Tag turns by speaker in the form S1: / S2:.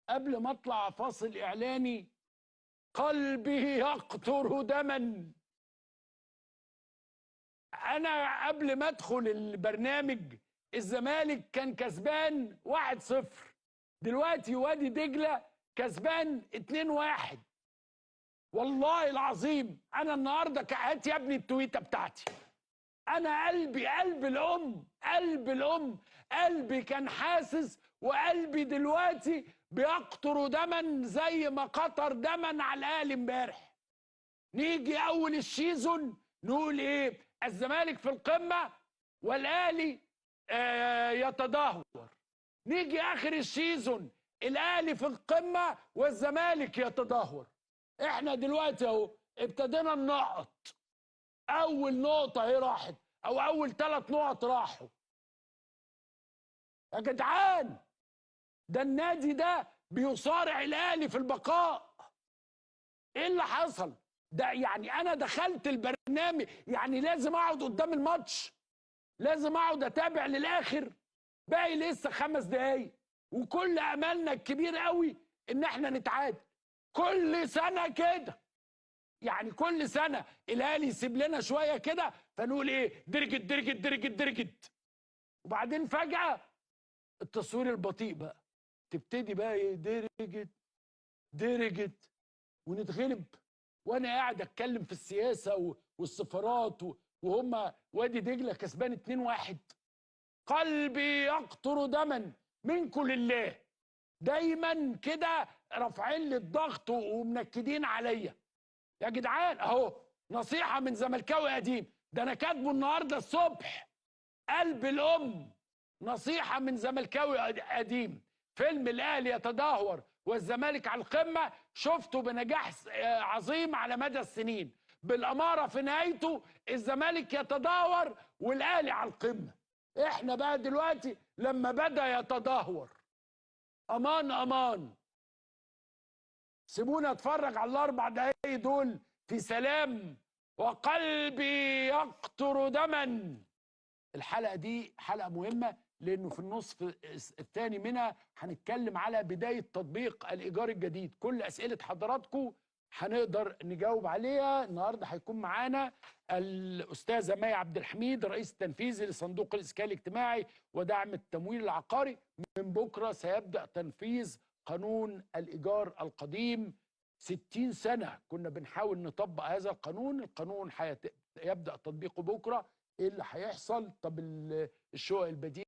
S1: قبل ما اطلع فاصل اعلاني قلبي يقطر دما. انا قبل ما ادخل البرنامج الزمالك كان كسبان 1-0، دلوقتي وادي دجلة كسبان 2-1. والله العظيم انا النهارده هات يا ابني التويته بتاعتي، انا قلبي، قلب الام، قلب الام، قلبي كان حاسس، وقلبي دلوقتي بيقطر دما زي ما قطر دما على الاهلي امبارح. نيجي اول ال season نقول ايه؟ الزمالك في القمه والاهلي يتدهور. نيجي اخر ال season الاهلي في القمه والزمالك يتدهور. احنا دلوقتي اهو ابتدينا ننقط، اول نقطة اهي راحت، او اول 3 نقط راحوا. يا جدعان ده النادي ده بيصارع الاهلي في البقاء. ايه اللي حصل ده؟ يعني انا دخلت البرنامج، يعني لازم اقعد قدام الماتش، لازم اقعد اتابع للاخر، باقي لسه 5 دقايق، وكل املنا الكبير قوي ان احنا نتعادل. كل سنة كده، يعني كل سنة الاهلي يسيب لنا شوية كده فنقول ايه؟ درجت درجت درجت درجت، وبعدين فجاة التصوير البطيء بقى تبتدي بقى ايه؟ درجت درجت ونتغلب. وانا قاعد اتكلم في السياسة والسفارات وهم وادي دجله كسبان 2-1. قلبي يقطر دما منكم لله. دايما كده رافعين لي الضغط ومنكدين عليا. يا جدعان اهو نصيحة من زملكاوي قديم، ده انا كاتبه النهارده الصبح، قلب الام، نصيحة من زملكاوي قديم، فيلم الاهلي يتدهور والزمالك على القمه شفته بنجاح عظيم على مدى السنين، بالاماره في نهايته الزمالك يتدهور والاهلي على القمه. احنا بقى دلوقتي لما بدا يتدهور، امان امان، سيبونا اتفرج على ال4 دقايق دول في سلام وقلبي يقطر دما. الحلقة دي حلقة مهمة، لانه في النصف الثاني منها هنتكلم على بداية تطبيق الايجار الجديد. كل اسئلة حضراتكم هنقدر نجاوب عليها النهارده. هيكون معانا الاستاذة مي عبد الحميد، رئيس التنفيذي لصندوق الاسكان الاجتماعي ودعم التمويل العقاري. من بكره سيبدا تنفيذ قانون الايجار القديم. 60 سنة كنا بنحاول نطبق هذا القانون، القانون يبدا تطبيقه بكره. ايه اللي هيحصل؟ طب الشقق البديلة